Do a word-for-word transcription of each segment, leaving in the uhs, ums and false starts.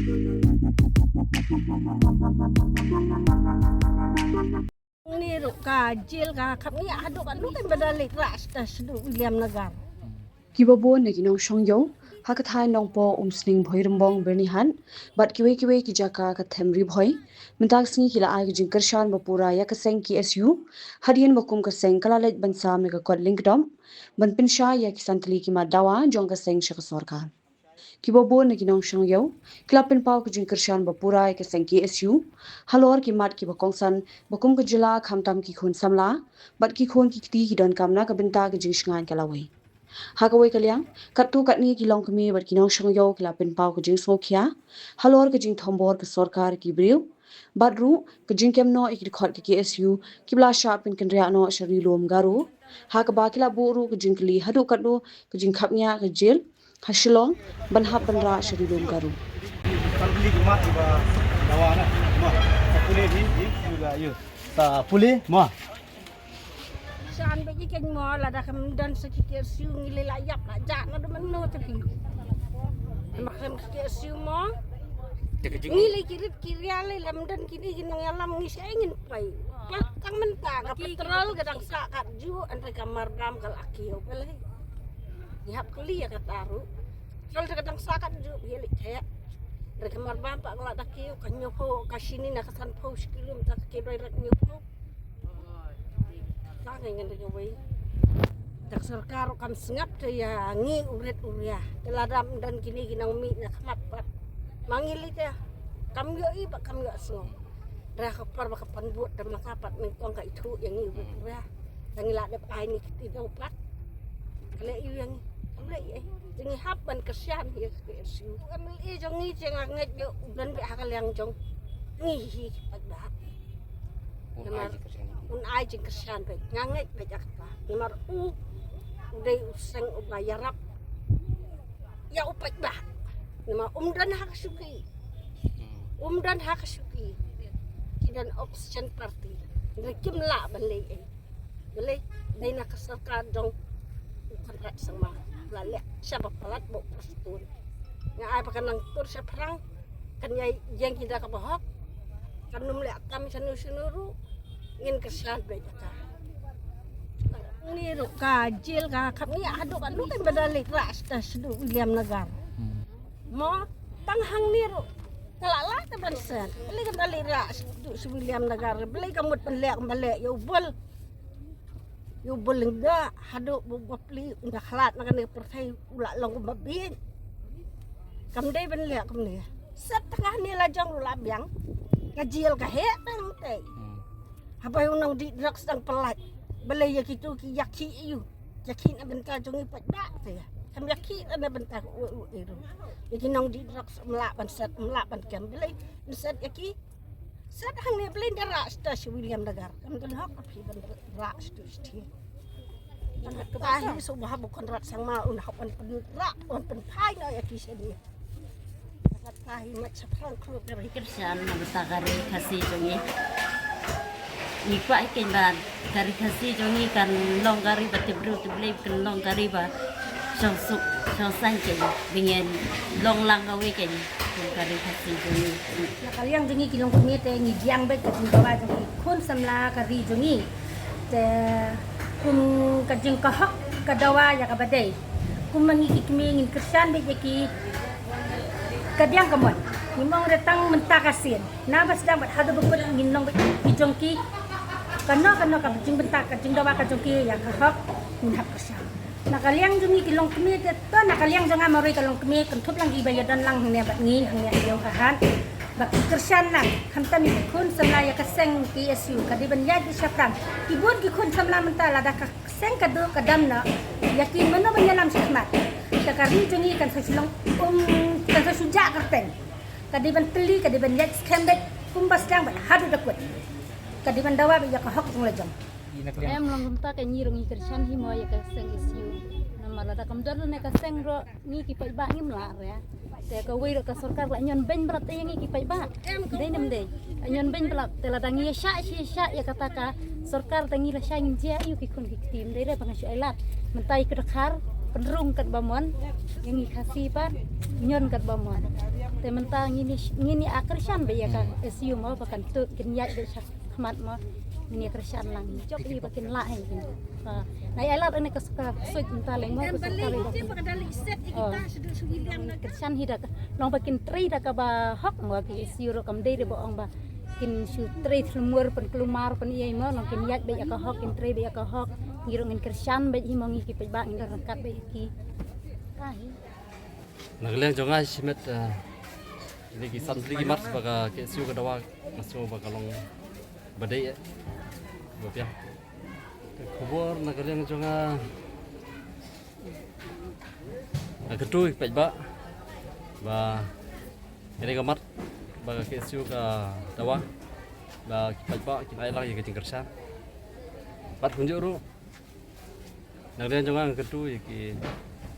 Ni ruh ka jil ka khap ni haduh ka nu kan badal lek ras ta sdu William Nagar. Kiba bun na ki nongshong ïew ha ka thaiñ Nongpoh, Umsning, Bhoirymbong, Byrnihat bad kiwei kiwei ki jaka ka them Ri Bhoi mynta ka sngi ki la ai ka jingkyrshan ba pura ïa ka seng K S U hadien ba kum ka seng ka la leit ban sam ïa ka kot lyngkdom ban pynshai ïa ki san tylli ki mat dawa jong ka seng sha ka sorkar. Kiba bun na ki nongshong ïew ki la pynpaw ka jingkyrshan ba pura ïa ka seng K S U halor ki mat kiba kongsan ba kum ka jylla khamtam ki khun samla bad ki khun ki kti ki donkam na ka bynta ka jingshngaiñ ka lawei. Ha kawei ka liang, katto katne ki longkmie bad ki nongshong ïew ki la pynpaw ka jingsngewkhia halor ka jingthombor ka sorkar ki briew bad ruh ka jingkem noh ïa ki dkhot ka K S U kiba la shah pynkynriah noh sha Ri Lum Garo, ha kaba ki la buh ruh ka jingkylli haduh katno ka jingkhapngiah ka jel ha Shillong ban hap ban rah sha Ri Lum Garo. Sa pule mo. Shan ba ki keiñ mo, lada kam don sa ki K S U ngi leh la ïap la jah na da mano te ki. Ma kam ki K S U mo. Ngi leh ki rit ki ria leh lam don kine ki nongïalam ngi sa ngin poi. Pat tang mynta ka petrol ka dang sah katjuh, hynrei ka marbam ka la kiew ka leh. Ngi hap kylli ïa kata ruh. Petrol ka dang sah katjuh, ïa leh theh. Hynrei ka marbam pat ka la da kiew, ka hynñiewphew, ka shini na ka sanphew shi kilometer ka kiew doi rek hynñiewphew. Tang ngan da kawei. Da ka sorkar ruh kam sngap te ïa ngi u rit u ria. Te lada ym don kine ki nongmih na khmat pat. Ma ngi lei te kam ïohi bad kam ïohsngew. Hynrei ha ka por ba ka pynbud te ma ka pat nyngkong ka ithuh ïa ngi u rit u ria. Te ngi la dep ai ne kti dew pat. Ka leh ïa ngi. Kam leh ei. Te ngi hap ban kyrshan ïa ka K S U. Ka M L A jong ngi te nga ngeit ïa u don beit ha ka liang jong ngi hi ki paidbah. Namar un ai jingkyrshan beit, nga ngeit beit ïa kata. Namar u, u dei u seng uba ïarap ïa u paidbah. Namar um don ha ka shuki. Um don ha ka shuki. Ki don opposition party. Hynrei kim lah ban leh ei. Balei? Dei na ka sorkar jong u Conrad Sangma. La leh shaba palat ba u postpone. Nga ai ba kan nang tur shaphrang. Kan ïai ïeng hi da kaba hok. Kan ym leh kam shano shano ruh. Ngin kyrshan beit ïa ka. Ni ruh ka jel ka khap ni haduh ka nu kan badal lek rah sha sdu William Nagar. Mo tang hangne ruh ka la lah te ban set. Balei kan badal lek rah sdu sha William Nagar? Balei ka mut ban leh, ban leh ïa u bul. Ïa u bul lyngdoh haduh ba u bapli u na khlad na kane ka pyrthei u la long u mabit. Kam dei ban leh kumne. Set tang hangne la jong ruh la biang. Ka jel ka heh tang te. Haba u nongdih drugs dang pyllait. Balei ïa kitu ki ïakhih ïa u. Ïakhih na bynta jong ngi paidbah te. Kam ïakhih na bynta u u iru. Ïa ki nongdih drugs ym lah ban set, ym lah ban kem. Balei ym set ïa ki. Set hangne balei da rah sha William Nagar. Kam don hok phi ban rah sha sha. Tahi shu ba ha u Conrad Sangma un hok ban pynrah, un pynphai noh ïa ki shane. Tahi mat shaphrang khlup da ri. Kyrshan na bynta ka ri Khasi jong ngi. Ngi kwah ïa keiñ ba ka ri Khasi jong ngi kan long ka ri ba tip briew tip Blei, kan long ka ri ba shong suk shong saiñ keiñ, ba ngin long lang kawei keiñ kum ka ri Khasi jong ngi. Na ka liang jong ngi ki longkmie te ngi biang beit ka jingdawa jong ki khun samla ka ri jong ngi. Te kum ka jingkahok ka dawa ïa kaba dei. Kum ma ngi ki kmie ngin kyrshan beit ïa ki, ka biang ka mon. Ngim ong re tang mynta ka sien. Naba sdang bad haduh ba kut ngin long beit ki jong ki. Kano kano ka jingbynta ka jingdawa ka jong ki ïa ka hok ngin hap kyrshan. Na ka liang jong ngi ki longkmie te to na ka liang jong nga marwei ka longkmie kynthup lang kiba ïadon lang hangne bad ngi hangne ha ïew ha hat. Ba ki kyrshan lang khamtam ïa ki khun samla ïa ka seng K S U ka dei ban ïaid beit shaphrang. Ki bun ki khun samla mynta lada ka seng ka duk ka dam noh ïa ki mano ban ïalam shakhmat. Te ka ri jong ngi kan sa shu long um kan sa shu jah kyrteng. Ka dei ban tylli ka dei ban ïaid skhem beit kumba sdang bad haduh da kut. Ka dei ban dawa beit ïa ka hok jong la jong. Em long kumta ka ngi ruh ngi kyrshan hi mo ïa ka seng K S U. Namar lada kam don ne ka seng ruh ngi ki paidbah ngim lah re. Te kawei ruh ka sorkar la ñion beiñ blat te ïa ngi ki paidbah. Dei ne ym dei? La ñion beiñ blat te lada ngi ïa shah shi shah ïa kata ka sorkar te ngi la shah ngin jia ïa ki khun ki kti, ym dei re ba nga shu ai lad. Mynta ïa ka dkhar Rung katba mon, ïa ngi Khasi pat, ñion katba mon. Te mynta ngin ïa, ngin ïa kyrshan beit ïa ka S U mo, ba kan tuh, kin ïaid beit sha khmat mo. Ngin ïa kyrshan lang. Jop hi ba kin lah hi kin. Ah, na ïa lad ane ka suka suit mynta leng mo, ka suka leng. Oh. Kyrshan hi da ka, long ba kin trei da kaba hok mo, ki S U ruh kam dei da ba ong ba kin shu trei thlumur pynkulmar pyn-ïai mo, long kin ïaid beit ïa ka hok, kin trei beit ïa ka hok. Ngi ruh ngin kyrshan beit hi mo, ngi ki paidbah ngin ryngkat beit ïa ki. Ah, hi. Na ka liang jong nga shimet, eh, ine ki san tylli ki mat ba ka K S U ka dawa, nga sngew ba ka long ba dei, eh, ba biang. Ka khubor na ka liang jong nga, nga kyntu ïa ki paidbah ba ine ka mat ba ka K S U ka dawa, ba ki paidbah kin ai lang ïa ka jingkyrshan. Bad kumjuh ruh na ka liang jong nga nga kyntu ïa ki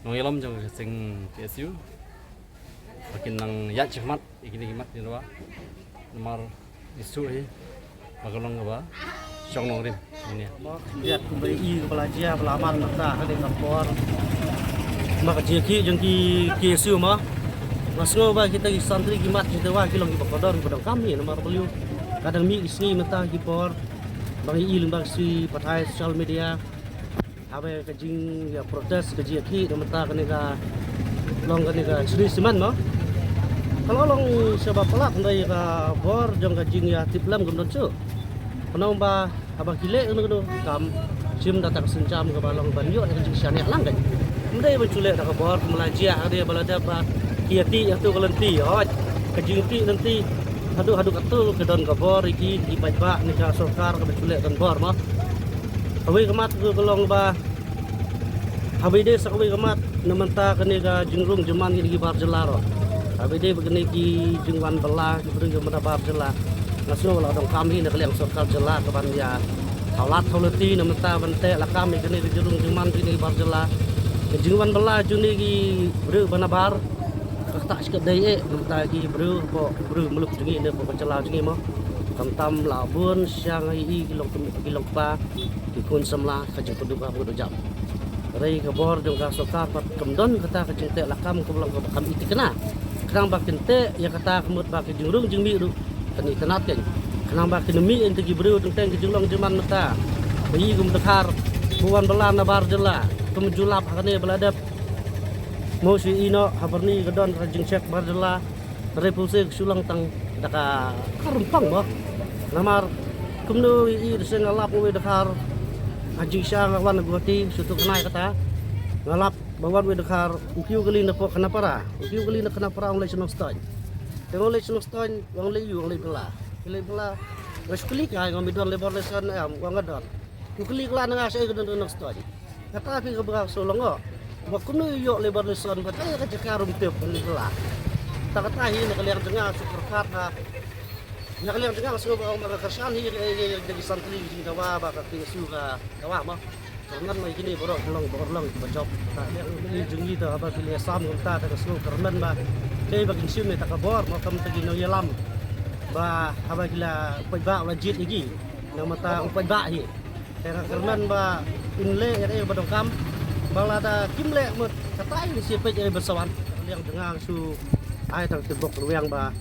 nongïalam jong ka seng K S U ba kin nang ïaid shakhmat ïa kine ki mat ki dawa. Namar issue hi ba ka long kaba shong nongrim ïa kine. Ïa kumba i kaba la jia ba la man mynta ha kane ka por. Ba ka jingïakhih jong ki K S U mo, nga sngew ba kita ki san tylli ki mat ki dawa ki long kiba kordor kiba donkam hi, namar balei ka dang mih ki sngi mynta ki por ba ngi i lyngba ki sngi pathai social media. Haba ka jingïa protest ka jingïakhih na mynta kane ka long kane ka Shree Cement mo. Ka la long shaba palat hynrei ka bor jong ka jingïatiplem kam don shuh. Khnang ba haba ki leh kano kano ka kam shim da ta ka sienjam kaba long ban ïoh ïa ka jingshaniah lang ka. Ym dei ban shu leh da ka bor kumba la jia ha kane ba la dep ba ki ïatih ïa tu ka lynti. Hooid, ka jingtih lynti haduh haduh katto ka don ka bor ïa ki, ki paidbah ne ka sorkar kaba shu leh don bor mo. Kawei ka mat ka long ba haba ïadei sa kawei ka mat na mynta kane ka jingrung jingman kine ki bar jylla ruh. Haba ïadei ba kine ki jingwan bylla ki briew jong mynta bar jylla, nga sngew la donkam hi na ka liang sorkar jylla ka ban ïa hawlat hawlati na mynta ban teh lakam ïa kine ki jingrung jingman kine ki bar jylla. Ka jingwan bylla jong kine ki briew ba na bar ka ktah shi katdei eh, na mynta ki briew hapoh ki briew muluk jong ngi ne hapoh ka jylla jong ngi mo. Khamtam la bun sha nga i ki long, ki long kpa, ki khun samla, ka jingpynduh ka pynduh jam. Hynrei ka bor jong ka sorkar pat kam don kata ka jingteh lakam kaba long kaba kam i thikna. Khnang ba kin teh ïa kata ka mut ba ka jingrung jingmih ruh kan itynnad kein. Khnang ba kin mih ïa kita ki briew teng teng ki jinglong jingman mynta ba i kum dkhar ba wan bylla na bar jylla, kum ju lap ha kane ba la dep. Mo shu ïoh ha Byrni ka don ka jingcheck bar jylla. Re pulse ka shu long tang da ka rympang mo. Namar kumno i, i da seng nga lap uwei dkhar ha jingshisha nga wan na Guwahati shu tu khnai kata. Nga lap ba wan uwei dkhar u kiew kali na poh Khanapara. U kiew kali na Khanapara ong leit sha Nongstoiñ. Te ong leit sha Nongstoiñ ong leit ïu ong leit bylla. Ki leit bylla. Nga shu kylli kai nga mi don labour license em, ong nga don. U kylli kylla na nga shaei ka don na Nongstoiñ. Kata phi kaba nga sngew long o. Ba kumno ïoh labour license ba kaei ka jaka rum tip ban leit bylla. Ta kata hi na ka liang jong nga shu kyrpad ha. Na ka liang jong nga sngew ba ong ba ka kyrshan hi ïa, ïa, ïa, ïa ki san tylli ki jingdawa ba ka K S U ka dawa mo. Kyrmen ma ïa kine baroh ki long ba urlong kiba jop. Ta liang jong ngi ta haba ki leh sam kumta ta ka sngew kyrmen ba kaei ba kin shim ïa ta ka bor mo kam ta ki nongïalam. Ba haba ki la paidbah la jied ïa ki. Nang mynta u paidbah hi. Te nga kyrmen ba un leh ïa kaei ba donkam. Ba lada kim leh mut katai ni sipej ïa ba sa wan. Liang jong nga shu ai tang ki bok rwiang ba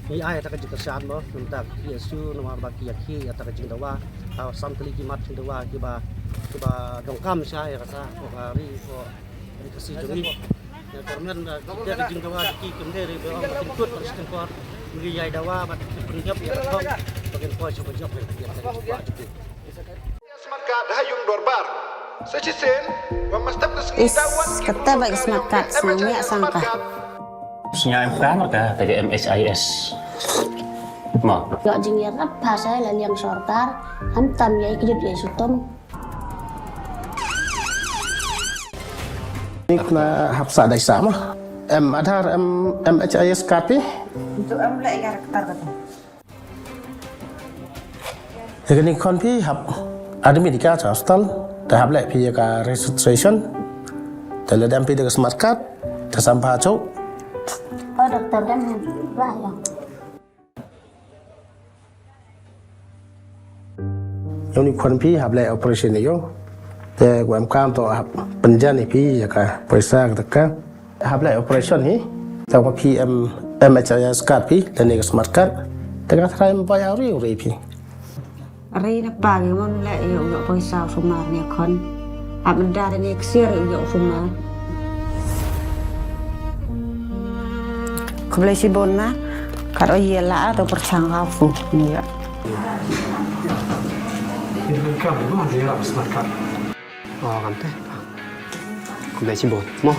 ngi ai ta ka jingkyrshan mo. Nang ta ki ïa shu namar ba ki ïa ki ïa ta ka jingdawa. Ha san tylli ki mat jingdawa kiba, kiba donkam sha ïa kata ko ka ri ko. Ri Khasi jong ngi. Ïa kyrmen ba kita ki jingdawa ki kim dei ri ba ong ba kin kut ba shi tyngkor. Ngi ïai dawa bad ki pynjop ïa ka thong ba kin poi sha ba jop ïa ka jingdawa jong ki. Smartcard ha yung dorbar. Sa shisien ba mastep ka sngi. Is, kata ba smartcard snang ïa sang ka. Sñiaw em ka marka ta ka M H I S. Mo. Ïoh jingïarap ha sa la liang sorkar. Ham tam ïa i kjut ïa i sutum. Nik na hap sa dai sa mo. Em Aadhaar em M H I S card phi. Untuk em leh ïa daftar kata. Ïa kane khon phi hap admit ïa ka cha hospital. Te hap leh phi ïa ka registration. Te lada em phi da ka smart card. Te sam pha cho. Oh, doktor kan bah ya. Ïa une khon phi hap leh operation ïa u. Te kaba em kam to hap pynjan ïa phi ïa ka poisa kata ka. Hap leh operation hi. Te ka phi em M H I S card phi lane ka smart card. Te nga tharai em bai au ri u ri phi. Ri na pa ngi mon leh ïoh ïoh poisa u sumar ne khon. Hap menda ne ksiar ïoh ïoh sumar. Khublei shibun na. Kat o ïa la to pyrshang ka fu. Ïa. Ini kan kamu ada ya smart card. Oh, kan te. Khublei shibun. Mo.